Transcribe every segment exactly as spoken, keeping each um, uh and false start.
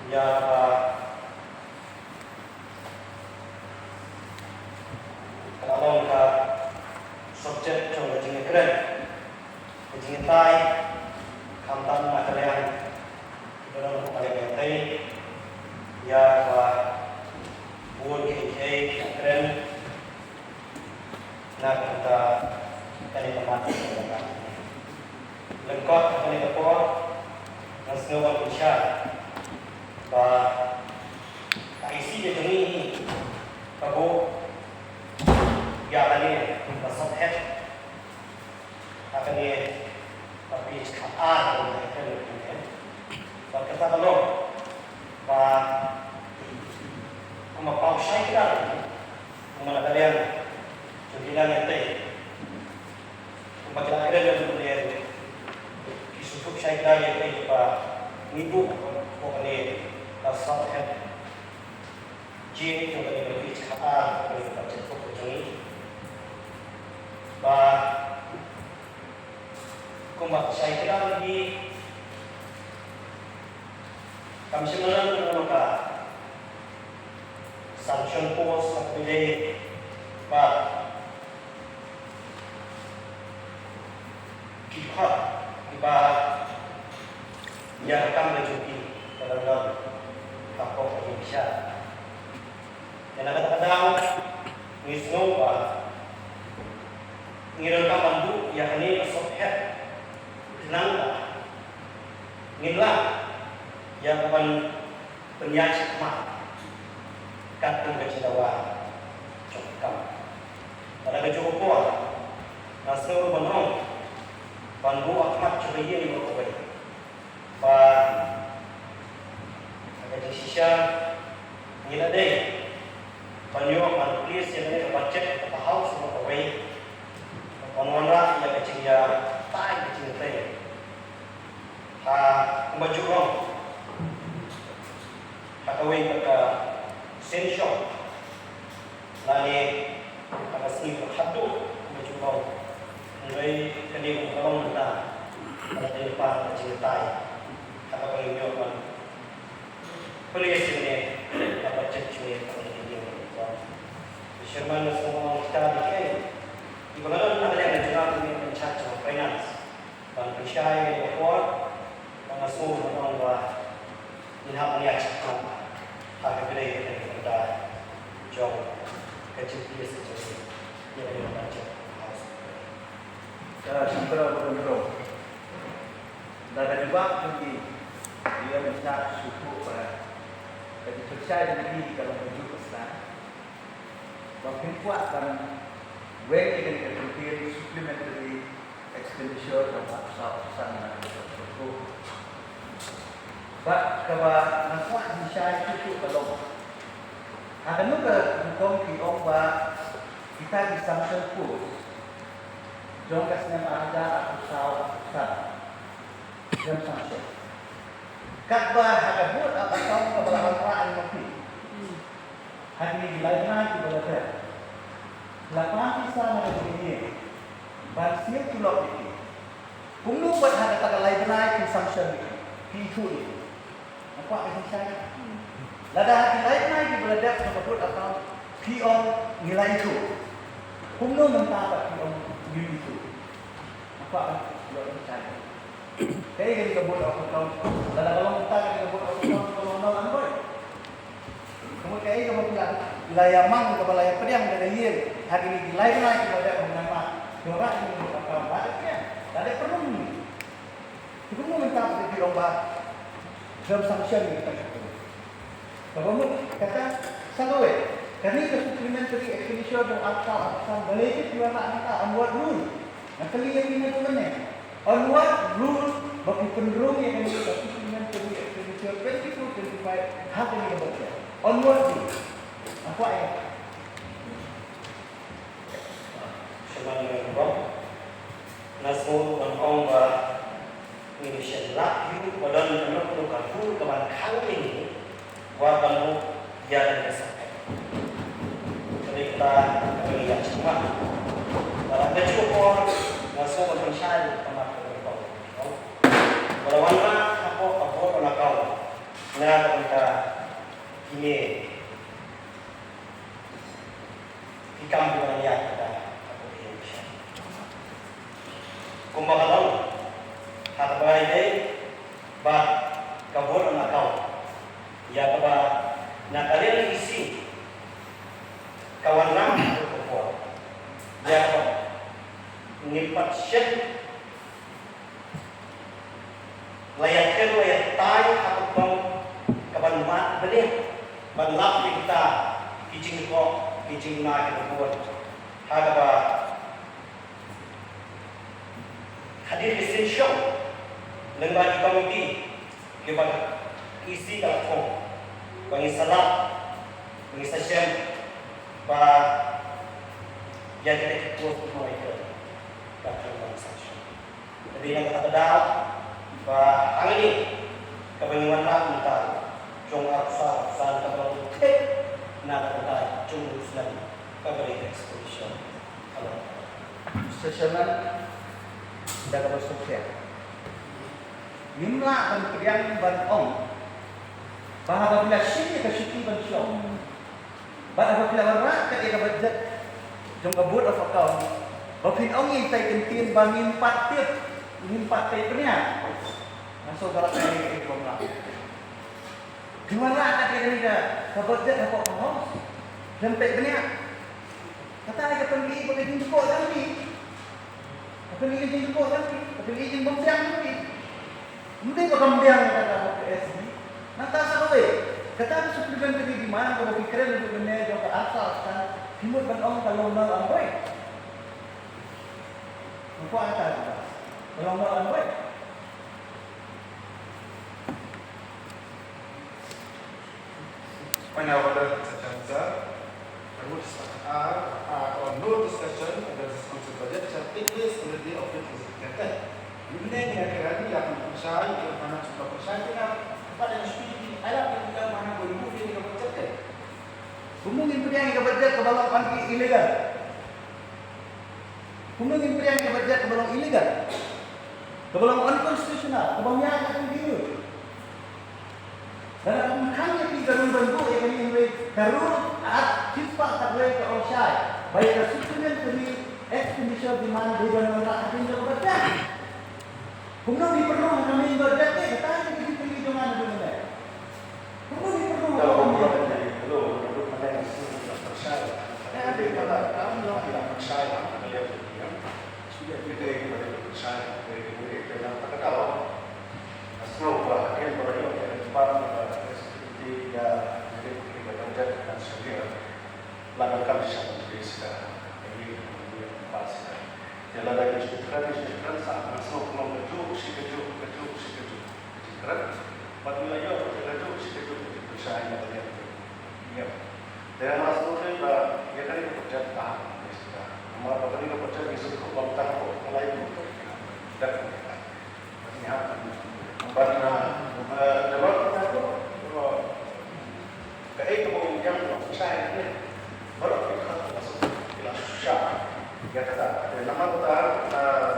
Ïa kaba ka la long ka subject jong ka jingkren, ka jingïatai, khamtam na ka liang kiba don ha ka liang ïatai, ïa kaba bun kiei kiei ki la kren na ka bynta kane ka mat. Lyngkot ha kane ka por nga sngew ban pynshai ba ka I C ka jong ngi ka buh ïa kane ka sophet ha kane ka page khatar ka jong ngi. Bad kata ka long ba kumba paw shai kdar, kumba na ka liang jong ki nongïatai, kumba ki la kren ïa kane, ki sngewthuh shai kdar ïa kane ba ngi buh hapoh kane ka sophet jing jong kane ka page khatar ka jong ngi, ka budget book ka jong ngi. Ba kumba shai kdar hi, kam shym la don kano ka sanction post ha ka bill, bad ki khot kiba ïa ka kam ka jong ki ka dang don hapoh ka jingshai. Ïa na kata ka daw ngi sngew ba ngi donkam ban buh ïa kane ka sophet khnang ba ngin lah ïa ka ban pynïaid shakhmat kat kum ka jingdawa jong ka kam. Lada ka juh ka por nga sngew ban ong ban buh ha khmat jong ka ïing baroh kawei. Ba ha ka jingshisha ngi la dei ban ïoh ban plie ïa kane ka budget kaba ha u sngewbha kawei ban wanrah ïa ka jingïatai ka jingïatai ha kumba ju long ha kawei pat ka session lane ha ka sngi ba khatduh kumba ju long. Hynrei kane kum ka long mynta ka la dei lypa ka jingïatai ha kaba ngin ïoh ban plie ïa kane ka budget jong ngi ha kane ka ïing. Chairman, nga sngewbha ong kita dei kiei kiba nga don na ka liang jong nga kum in charge of finance ban pynshai ïa ka por ba nga sngewbha ban ong ba ngin hap ban ïaid shakhmat ha ka kdei ka kdei ka bynta jong ka jingplie sa jong ngi ïa ka budget House. Ka shynrang ba ka mrong da ka jubab jong ki, ïa ka mynta shu ba ka jingpynshai jong ki ka long ka juk ka sna. Ba phin kwah ban weng ïa kane ka kyntien supplementary expenditure jong ka arphew saw arphew san na ka bynta ka sngewthuh. Bad kaba nga kwah ban shai shuh shuh ka long, ha kano ka rukom ki ong ba kita ki sanction post jong ka snem ar hajar arphew saw arphew san ki sanction. Katba ha ka vote of account kaba la wanrah ïa phi ha kine ki lai bnai kiba la dep, la pan pisa na ka jong ngi ban siew tulop ïa ki. Kumno pat ha kata ka lai bnai ki sanction ïa ki, ki ithuh ïa ki? Nga kwah ka jingshai. Lada ha ki lai bnai kiba la dep ha ka vote account phi ong ngi la ithuh, kumno mynta pat phi ong ngim ithuh? Nga kwah ban ïoh jingshai. Kaei kane ka vote of account? Lada ka long mynta kane ka vote of account ka long nol and void. Ka mut kaei kaba phi la, la ïa mang kaba la ïa pdiang da ka ïing ha kine ki lai bnai kiba dep ha u bnai March? Ki wanrah kane ka vote of account, la dep pdiang, la dep pynrung. Te kumno mynta phi ong ba khlem sanction ïa kata ka pynrung? Kaba mut kata sa kawei, kane ka supplementary expenditure jong arphew saw arphew san balei phi wanrah nangta? On what rule? Nga kylli ïa phi na ka mynne. On what rule ba phi pynrung ïa kane ka supplementary expenditure twenty-four twenty-five ha kane ka budget? On what rule? Nga kwah ïa ka. Shuwa ban ong, nga sngew ban ong ba ngin ïa shem lad ïa u ba don kano kano ka rule kaban khang ïa ngi wat ban buh ïa kane ka sophet. Ka dei kata kaba ngi ïa shem lad. Ba la ka juh ka por nga sngew ban pynshai ïa ka mat ka dei ka ong ba la wanrah hapoh ka vote on account. Na ka bynta kine ki kam kiba nang ïaid ha ka pyrthei. Kumba ka long ha kaba ïadei bad ka vote on account, ïa kaba na ka liang E C ka wanrah ha ka por, ïa kaba ngim pat shem la ïa khlem la ïa tai ha ka pdeng kaban mad bniah ban lap ïa kita ki jingkoh ki jingma kiba bun. Ha kaba hadien ka sien shong lyngba ki komiti kiba E C ka la phong ba ngin sa lap, ba ngin sa shem ba ïa kita ki post ki ma ïa ka ka ka sanction. Ka dei na kata ka daw ba hangne kaba ngi wanrah mynta jong arphew saw arphew san kaba long thik na ka bynta jong u Muslim kaba dei ka exposition. Hello. Mister Chairman, da kaba sukse. Ngim lah ban pdiang ban ong ba haba phi la shim ïa ka shuki ban shlok, bad haba phi la wanrah kat ïa ka budget jong ka Board of Account, ba phin ong ïa itai ktien ba ngim pat tip, ngim pat peit bniah. Nga sngewbha lada ïa ka ïa ka bym lah. Phi wanrah kat ïa kane ka, ka budget hapoh ka House, khlem peit bniah. Kata ïa ka pynmih ba ka jingkoh jong phi. Ka pynmih ka jingkoh jong phi, ka pynmih jingbymbiang jong phi. Ym dei ba kam biang kata ka S D. Nangta sa kawei, kata ka supplementary demand kaba phi kren haduh mynne jong ka arphew saw arphew san, phi mut ban ong ka long null and void. Nga kwah kata ka long null and void. Point of order, Mister Chancellor. Rule six A, A, on no discussion of the responsive budget shall take place on the day of it is presented. Mynne ngi ïa kren ïa ka pynshai, ïa ka pynshai, ïa ka pynshai, ïa ka pynshai, ïa ka pynshai. Kumno ngin pdiang ïa ka budget kaba long illegal? Kumno ngin pdiang ïa ka budget kaba long illegal, kaba long unconstitutional, kaba ym ïaid bad ka rule? Lada kum khang ïa phi ka rule ban buh ïa kane, hynrei ka rule article khatwei ka ong shai ba ïa ka supplementary expenditure demand dei ban wanrah hadien jong ka budget. Kumno phi pynrung ha ka main budget te? Kata ka dei ka jingkylli jong nga naduh mynne. Kumno phi pynrung ha ka main budget? Te lada ki shu kren, ki shu kren sa, nga sngew pynlong kajuh shi kajuh, kajuh shi kajuh ka jingkren. Bad ngi la ïoh kajuh shi kajuh ka jingpynshai na ka liang jong ngi. Te nga sngew ba ïa kane ka project ka hap ban pynshai. Namar ba kane ka project ngi sngewthuh ba mynta ka por ka lai bun ka dep. Bad na, eh, da lok kita tu, eh, kaei kaba ngin ïam, ba pynshai ne. Baroh ki khot ba suk ki la suk sha. Ïa kata, eh, namar kata, eh,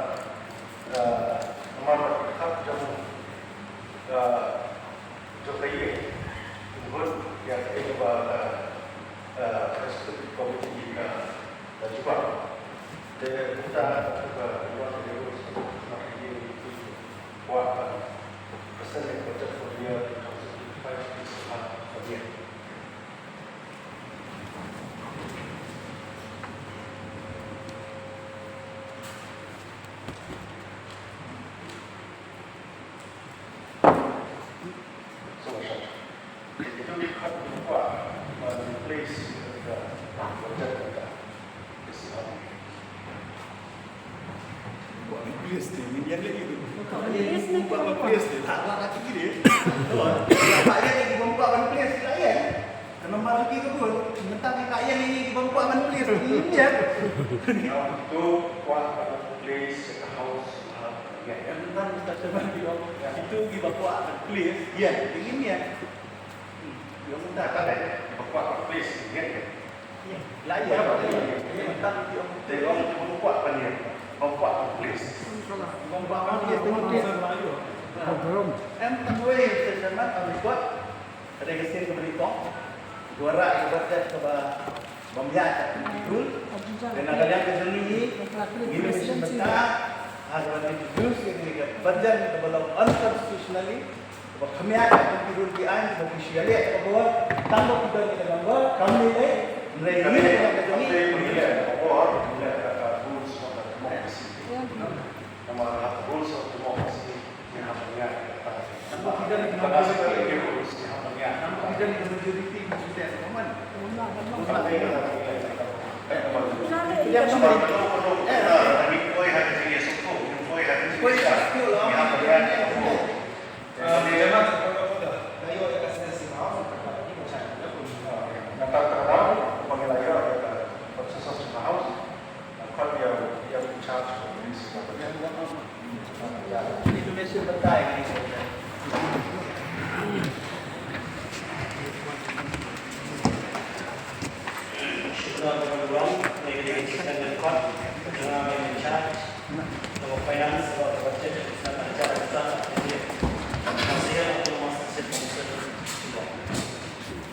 eh, namar ki khot jong, eh, jong ka ïing. Ngun ïa kaei kaba, eh, eh, executive committee ka, ka jubab. Te kumta ka, ka jubab ka jubab. Kwah ban present the budget for the year two thousand twenty-five is, uh, again. So, ito di kwah ban place the budget. Ba ban plie te, ngin ïa leh ïa u. Ba ban plie te, la, la, la, ki dei. Ba ïa leh ïa u, ba ban plie te, la ïa. Ka namar ki ka bun, mynta ki ka ïa leh ïa u, ba ban plie te, ngin ïa. Ïa u, to kwah ban plie te ka house, ha, ïa. Ïa, mynta, mynta, sha ban plie. Ïa. Ito ki ba kwah ban plie te, ïa, ngin ïa. Hmm. Ïa, mynta, ka dei, ki ba kwah ban plie te, ïa, ïa. Em, tang wei, Mister Chairman, on record. Ka dei ka sien kaba nyngkong, ka wanrah ïa ka budget kaba bym ïaid ha ka Schedule. Te na ka liang ka jong ngi, ngi la shim bynta ha kaba introduce ïa ka budget kaba long unconstitutionally, kaba kham ïaid ha ka Schedule ki aiñ, kaba phi shu ïaleh ha ka bor, tang ba phi don ïa ka number, kam lei lei, hynrei ngi na ka liang ka jong ngi, ngi leh ha ka bor, ngi leh ha ka rules of democracy. Namar ha ka rules of democracy, ngi hap ban ïaid ha ka, ha ka rules, ngi hap ban ïaid.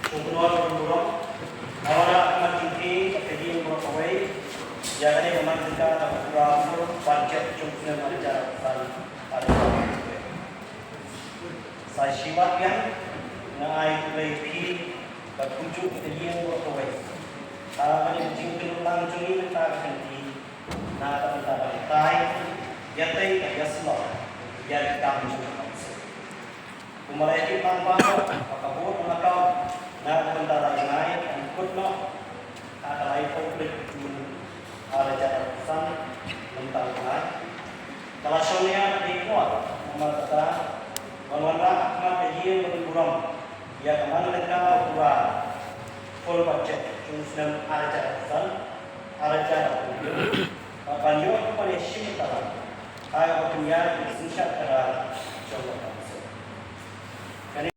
Shuknor burom. Nga wanrah khmat jingkyrmen bad ka ïing baroh kawei ïa kane ka mat jingkyrmen kaba pura bor budget jong u snem ar hajar arphew san ar hajar arphew wei. Sa shi wat biang nga ai khublei ïa phi bad kumjuh ka ïing baroh kawei. Ha kane ka jingkynnoh lang jong ngi mynta ka kynti na ka bynta ban hikai, ïatei bad ïasyllok ïa ki kam jong ka council. Kumba la ïatip lang bha ha ka vote on account na ka bynta lai Jngai, kan kut noh ha ka laiphew tarik June ar hajar arphew san, mynta u bnai. Ka la shong ïa ka dei kwah namar kata ban wanrah khmat ka ïing ba don burom ïa ka man ka jaka ba pura full budget jong u snem ar hajar arphew san ar hajar arphew wei. Ban ïoh ban ïashim bynta lang ha kaba pynïaid ïa ka synshar khadar jong ka